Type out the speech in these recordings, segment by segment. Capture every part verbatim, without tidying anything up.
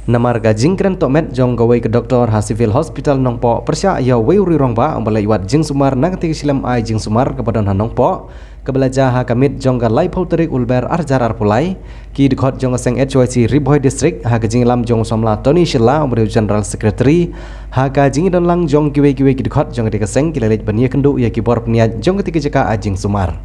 Namar ka jingkren tohmet jong kawei ka doktor ha Civil Hospital Nongpoh pyrshah ïa uwei u rangbah uba la leit wad jingsumar na katei ka shlem ai jingsumar kaba don ha Nongpoh, kaba la jia ha ka miet jong ka laiphew tarik u Lber arhajar arphew lai, ki dkhot jong ka seng H Y C Ri Bhoi District ha ka jingïalam jong u samla Tony Shylla uba dei u General Secretary, ha ka jingdon lang jong kiwei kiwei ki dkhot jong katei ka seng ki la leit ban ïakynduh ïa ki bor pynïaid jong katei ka jaka ai jingsumar.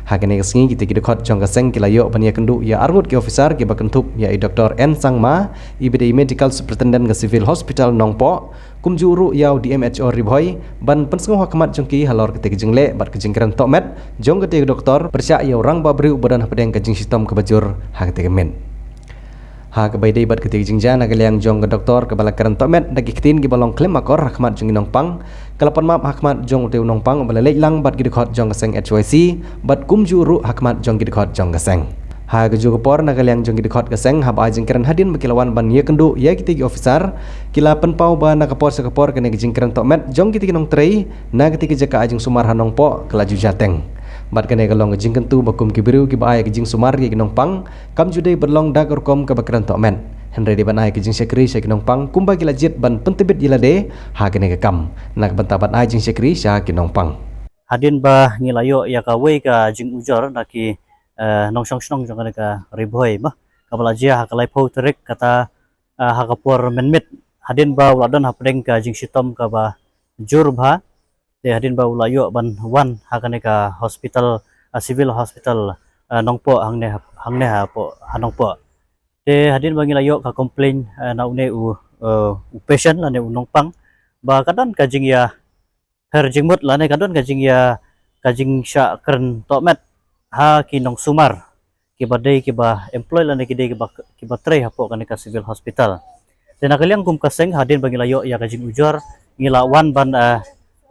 Ha kane ka sngi kitei ki dkhot jong ka seng ki la ïoh ban ïakynduh ïa arngut ki officer kiba kynthup ïa i Doktor N Sangma, iba dei i Medical Superintendent ka Civil Hospital Nongpoh, kumjuh ruh ïa u D M H O Ri Bhoi, ban pynsngew ha khmat jong ki halor katei ka jingleh bad ka jingkren tohmet jong katei ka doktor pyrshah ïa u rangbah briew uba don hapdeng ka jingshitom kaba jur ha katei ka miet. Ha kaba ïadei bad katei ka jingjia, na ka liang jong ka doktor kaba la kren tohmet da ki ktien kiba long khlem akor ha khmat jong ki nongpang, ka la pan map ha khmat jong utei u nongpang uba la leit lang bad ki dkhot jong ka seng H Y C, bad kumjuh ruh ha khmat jong ki dkhot jong ka seng. Ha kajuh ka por, na ka liang jong ki dkhot ka seng, haba ai jingkren hadien ba ki la wan ban ïakynduh ïa kitei ki officer, ki la pynpaw ba na ka por sha ka por kane ka jingkren tohmet jong kitei ki nongtrei na katei ka jaka ai jingsumar ha Nongpoh ka la ju jia teng. Bad kane ka long ka jingkyntu ba kum ki briew kiba ai ka jingsumar ïa ki nongpang, kam ju dei ban long da ka rukom kaba kren tohmet, hynrei dei ban ai ka jingshakri sha ki nongpang kumba ki la jied ban pyntbit ïa lade ha kane ka kam, na ka bynta ban ai jingshakri sha ki nongpang. Hadien ba ngi la ïoh ïa kawei ka jingujor na ki, eh, nongshong shnong jong kane ka Ri Bhoi, mo, kaba la jia ha ka laiphew tarik kata, eh, ha ka por mynmiet, hadien ba u la don hapdeng ka jingshitom kaba jur bha. Te hadien ba u la ïoh ban wan ha kane ka hospital, ah, Civil Hospital, ah, Nongpoh hangne, hangne hapoh, ha Nongpoh. Te hadien ba ngi la ïoh ka complain, ah, na une u, eh, u patient lane u nongpang, ba ka don ka jingïa pher jingmut lane ka don ka jingïa, ka jingshah kren tohmet ha ki nongsumar kiba dei kiba employ lane ki dei kiba, kiba trei hapoh kane ka Civil Hospital. Te na ka liang kum ka seng, hadien ba ngi la ïoh ïa ka jingujor, ngi la wan ban, eh,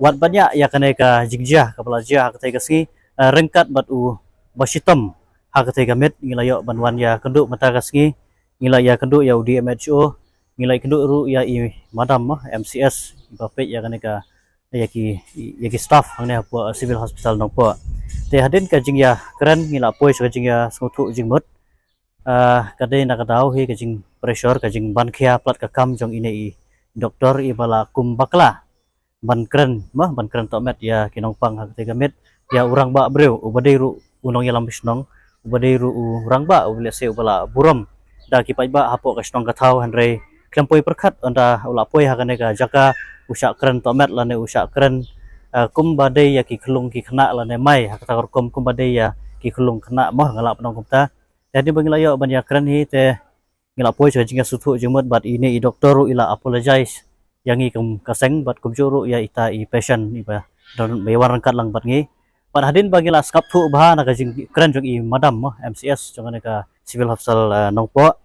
wad ban ïa, ïa kane ka jingjia kaba la jia ha katei ka sngi, eh, ryngkat bad u ba shitom ha katei ka miet, ngi la ïoh ban wan ïakynduh mynta ka sngi, ngi la ïakynduh ïa u D M H O, ngi la ïakynduh ruh ïa i madam, mo, M C S, iba peit ïa kane ka, ïa ki, ïa ki staff hangne hapoh Civil Hospital Nongpoh. Te hadien ka jingïakren ngi la poi sha ka jingïasngewthuh jingmut. Ah, ka dei na ka daw hi ka jingpressure, ka jingbankhia palat ka kam jong ine i doktor iba la kum bakla ban kren, mo, ban kren tohmet ïa ki nongpang ha katei ka miet, ïa u rangbah briew uba dei ruh u nongïalam shnong, uba dei ruh u rangbah uba lehse uba la burom da ki paidbah hapoh ka shnong ka thaw, hynrei khlem poi pyrkhat ynda u la poi ha kane ka jaka u shah kren tohmet lane u shah kren, eh, kumba dei ïa ki khyllung ki khynnah lane mai, ha kata ka rukom kumba dei ïa ki khyllung khynnah, mo, nga lah ban ong kumta. Te hadien ba ngi la ïoh ban ïakren hi te ngi la poi sha ka jingïasngewthuh jingmut bad ine i doktor ruh i la apologize ïa ngi kum ka seng bad kumjuh ruh ïa ita i patient iba don, ba ïa wan ryngkat lang bad ngi. Bad hadien ba ngi la sngap thuh bha na ka jingkren jong i madam, mo, M C S jong kane ka Civil Hospital, eh, Nongpoh,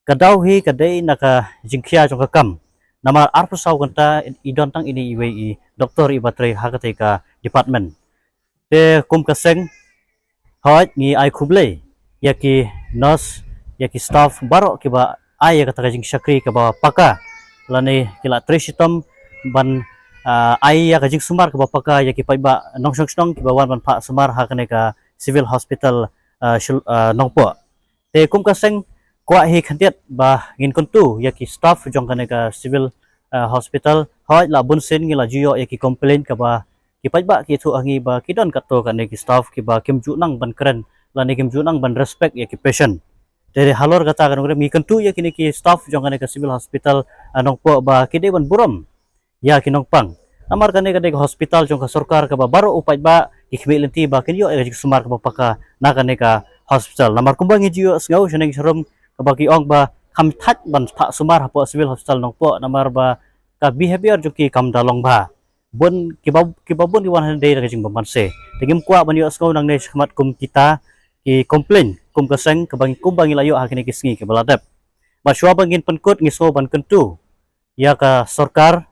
ka daw hi ka dei na ka jingkhia jong ka kam. Namar arphew saw kynta i don tang ine iwei i doktor iba trei ha katei ka department. Te kum ka seng, hooid ngi ai khublei ïa ki nurse, ïa ki staff baroh kiba ai ïa kata ka jingshakri kaba paka lane ki la trei shitom ban, ah, ai ïa ka jingsumar kaba paka ïa ki paidbah nongshong shnong kiba wan ban phah sumar ha kane ka Civil Hospital, ah, Shil-, ah, Nongpoh. Te kum ka seng, kwah hi khyndiat ba ngin kyntu ïa ki staff jong kane ka Civil, eh, Hospital. Hooid, la bun sien ngi la ju ïoh ïa ki complain kaba ki paidbah ki ïathuh ha ngi ba ki don katto katne ki staff kiba kim ju nang ban kren lane kim ju nang ban respect ïa ki patient. Te halor kata ka nongrim ngi kyntu ïa kine ki staff jong kane ka Civil Hospital, eh, Nongpoh ba ki dei ban burom ïa ki nongpang. Namar kane ka dei ka hospital jong ka sorkar kaba baroh u paidbah ki khmih lynti ba kin ïoh ïa ka jingsumar kaba paka na kane ka hospital. Namar kumba ngi ju ïohsngew shaneng sharum kaba ki ong ba kham thait ban phah sumar hapoh Civil Hospital Nongpoh namar ba ka behavior jong ki kam da long bha. Bun kiba, kiba bun ki wan hangne da ka jingbymman se. Te ngim kwah ban ïohsngew nangne shakhmat kum kita ki complain kum ka seng kaba ngi, kumba ngi la ïoh ha kine ki sngi kiba la dep. Bad shuwa ba ngin pynkut ngi sngew ban kyntu ïa ka sorkar,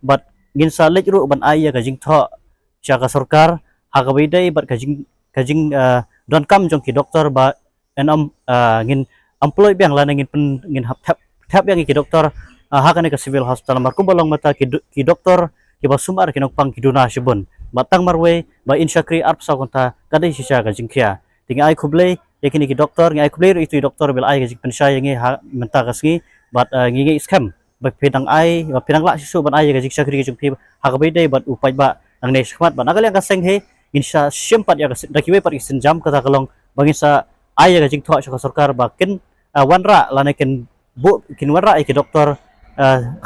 bad ngin sa leit ruh ban ai ïa ka jingthoh sha ka sorkar ha kaba ïadei bad ka jing, ka jing, eh, donkam jong ki doktor ba yn ym, eh, ngin employ biang lane ngin pyn, ngin hap thep, thep biang ïa ki doktor, eh, ha kane ka Civil Hospital namar kumba long mynta ki do, ki doktor kiba sumar ki nongpang ki duna shibun. Bad tang marwei ba in shakri arphew saw kynta ka dei shisha ka jingkhia. Te ngi ai khublei ïa kine ki doktor, ngi ai khublei ruh ïa itu i doktor ba la ai ka jingpynshai ïa ngi ha mynta ka sngi. bad ngi ngeit skhem ba phi nang ai, ba phi nang lah shisha ban ai ïa ka jingshakri ka jong phi ha kaba ïadei bad u paidbah nangne shakhmat. Bad na ka liang ka seng hi ngin sa shim pat ïa ka, da kiwei pat ki sienjam, kata ka long ba ngin sa ai ïa ka jingthoh sha ka sorkar ba kin wanrah lane kin buh, kin wanrah ïa ki doktor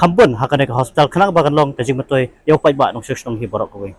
kham bun ha kane ka hospital khnang ba kan long ka jingmyntoi ïa u paidbah nongshong shnong hi baroh kawei.